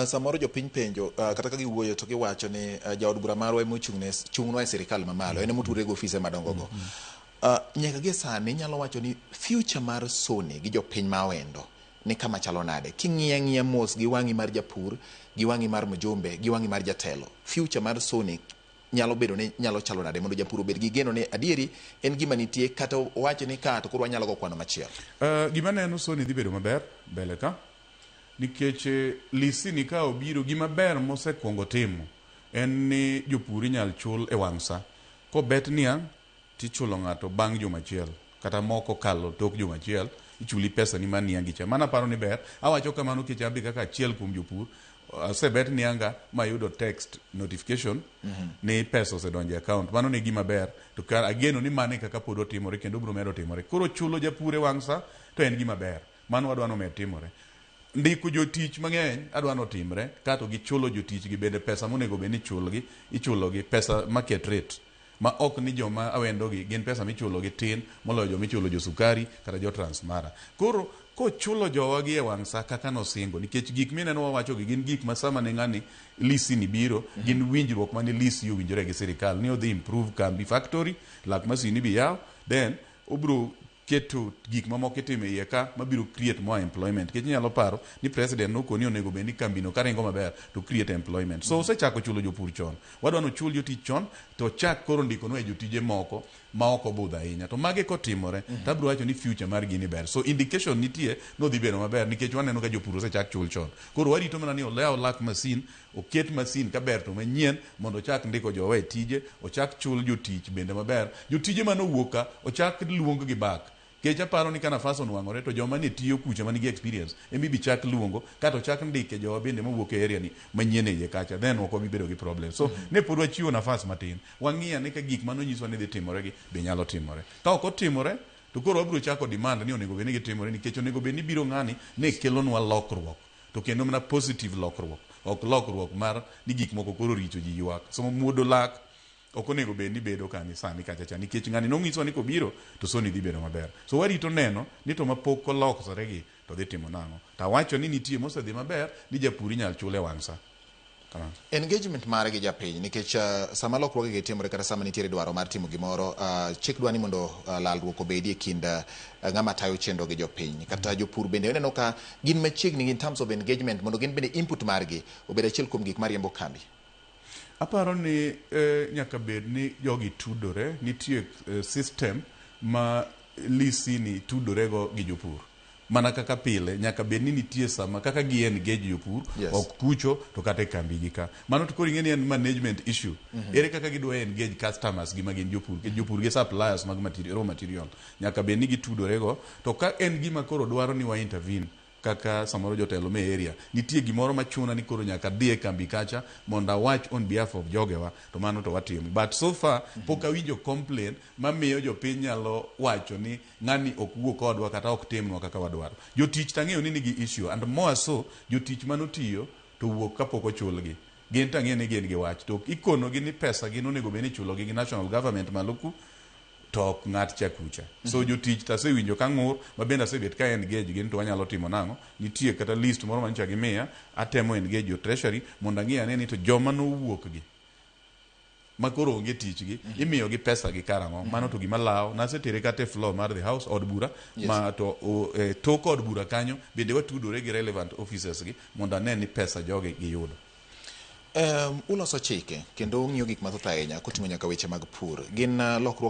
Samoro jopiny penjo, kata ka giwuoyo to giwacho ni jaod bura marwa ema ochung' chung'nwa e sirikal mamalo, en ema otudre gi ofise madongo go. Nyaka gie sani inyalo wacho ni future mar Sony gi jopiny ma Awendo ni kama chalo nade? King'iyo ang'iya mos gi wang'i mar japur, gi wang'i mar mjumbe, gi wang'i mar jatelo, future mar Sony nyalo bedo ni nyalo chalo nade mondo japur obed gi geno ni adieri en gima nitie, kata owach ni ka to koro wanyalo go kwano machielo? Gima neno, Sony dhi bedo maber mbele ka, nikech lisi ni ka obiro, gima ber mosekwongo timo en ni jopur inyal chul e wang' sa. Kobet niang' tichulo ng'ato bang' juma achiel, kata moko kalo tok juma achiel, ichuli pesa ni mar niangi cha. Mano aparo ni ber. Awacho kamano nikech an be kaka achiel kuom jopur asebet nianga mayudo text notification ni pesa osedonjo e account. Mano ne gima ber, to ka ageno ni mano e kaka pod otimore kendo biro medo timore. Koro chulo japur e wang' sa to en gima ber. Mano wadwa nomed timore. Ndiko jotich mang'eny adwa notimre, kato gichulo jotich gi bende pesa monego bed ni ichulgi, ichulogi pesa market rate, ma ok ni joma Awendo gi gin pesa michulo gi tin moloyo joma ichulo jo sukari kata jo Transmara. Koro kochulo jowa gi e wang' sa kaka nosingo, nikech gik mineno wawacho gi gin gik ma sama ne ng'ani lisi ni biro, gin winjruok mane lisi owinjore gi sirikal ni odhi improve kambi factory lak masin ibi yaw, then obro keto gik mamoko itimo e iye ka mabiro create more employment, nikech inyalo paro ni president nokoni onego bed ni kambino karingo maber to create employment. So osechako chulo jopur chon, wadwa nochul jotich chon, to chak koro ndikonwa e jotije moko ma ok obudho ahinya. To magi kotimore, to abiro wacho ni future mar gini ber. So indication nitie nodhi bedo maber, nikech waneno ka jopur osechak chul chon. Koro warito mana ni olaw lak masin, oket masin kaber to manyien, mondo ochak ndiko jowa e tije, ochak chul jotich bende maber, jotije manowuok ka ochak luong gi back. Kech aparo ni ka nafas onwang'ore to joma ne tiyo kucha manigi experience ema ibi chak luongo, kata ochak ndike jowa bende mawuok e area ni manyien e iye kacha, then ok wabi bedo gi problem. So ne pod wachiwo nafas matin, wang'i ane ka gik manonyiswa ni dhi timore gi be nyalo timore. Ka ok otimore to koro wabiro chako demand ni onego bed ni gitimore, nikech onego bed ni biro ng'ani ne kelonwa lokruok, to kendo mana positive lokruok, ok lokruok mar ni gik moko koro richo, ji ywak. So muodo lak ok onego bed ni bedo kani sani kacha cha, nikech ng'ani nonyiswa ni kobiro to Sony dhi bedo maber. So warito neno ni to mapok olokore gi to dhi timo nang'o. To awacho ni nitie mosedhi maber, ni japur inyal chul e wang' sa. Kamano. Engagement mare gi japiny, nikech sama lokruoge gi timore kata sama nitiere dwaro mar timo gimoro, chik dwa ni mondo lalruok obedi e kind ng'ama tayo chenro gi jopiny kata jopur bende. Ineno ka gin machiegni in terms of engagement mondo gin bende input margi obed achiel kuom gik mariembo kambi? Aparo ni nyaka bed ni jogi tudore. Nitie system ma lisi ni tudorego gi jopur mana kaka pile. Nyaka bed ni nitie sama kaka gi engage jopur, ok kucho to kata e kambi gi ka. Mano to koro ing'e ni en management issue. Ere kaka gidwa engage customers gi ma gin jopur, nikech jopur gi suppliers mag material, raw material, nyaka bed ni gitudorego. To ka en gima koro dwaro ni wa intervene kaka samoro jotelo me area, nitie gimoro machuna ni koro nyaka dhi e kambi kacha mondo awach on behalf of jogewa, to mano to watimo. But so far pok awinjo complain mamiyo jopiny nyalo wacho ni ng'ani ok wuo kodwa kata ok timnwa kaka wadwaro. Jotich tang'eyo ni nigi issue, and more so jotich manotiyo to wuok kapok ochulgi, gin tang'eyo ni gin gi wach, to ikonogi ni pesa gin onego bed ni ichulogi gi national government malo ku, to ok ng'at cha kucha. So jotich to asewinjo ka ng'ur, ma bende asebet ka engage gin. To wanyalo timo nang'o? Nitie kata list moro manyicha gimiya, atemo engage jo treasury mondo ang'i ane ni to joma nowuok gi ma koro onge tich gi, imiyo gi pesa gi karang'o. Mano to gima lawo nasetere kata e floor mar the house, od bura. Ma to tok od bura kanyo bende watudore gi relevant officers gi mondo ane ni pesa jogi giyudo. Uloso chike kendo ung'iyo gik mathoth ahinya koting'o nyaka weche mag pur. Gin lokruoge